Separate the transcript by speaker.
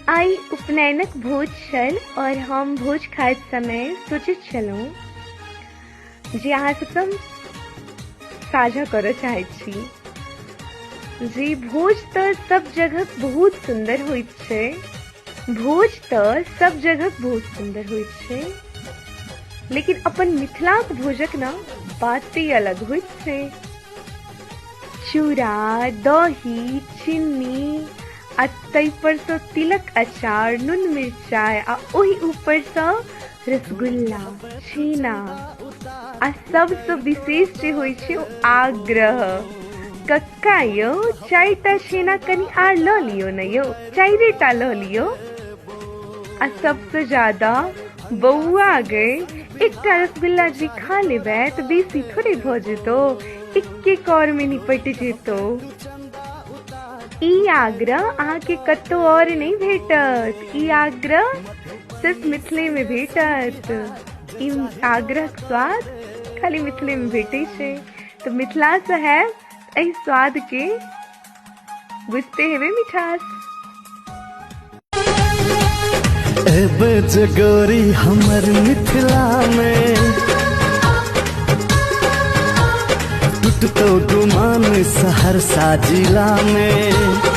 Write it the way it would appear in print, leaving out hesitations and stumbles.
Speaker 1: आइ उपनयनक भोज छल और हम भोज खाइत समय सोचैत छलहुँ जे अहाँ सबसँ हम साझा करऽ चाहैत छी जे भोज तऽ सब जगहक बहुत सुन्दर होइत छै। भोज तऽ सब जगहक बहुत सुन्दर होइत छै, लेकिन अपन मिथिलाक भोजक ने बाते अलग होइत छै। चूड़ा, दही, चिन्नी आ ताहि परसँ तिलक अचार, नून मिरचाइ आ ओहि ऊपरसँ रसगुल्ला, छेना आ सबसँ विशेष जे होइ छै ओ आग्रह। कक्का यौ, 4टा छेना कनि आर लऽ लियौ ने यौ, 4टा लऽ लियौ। आ सबसँ ज्यादा बौआ गै, एकटा रसगुल्ला जे खा लेबै तऽ बेसी थोड़े भऽ जेतौ, एक्के कौरमे निपटि जेतौ। ई आग्रह अहाँके कतौ आओर नहि भेटत, ई आग्रह सिर्फ मिथिलेमे भेटत। ई आग्रहक स्वाद खाली मिथिलेमे भेटै छै। तऽ मिथिलासँ हैब एहि स्वादके बुझते हेबै मिठास।
Speaker 2: एबे जे गोरी हमर मिथिला में, टूटतो गुमान सहरसा जिला में।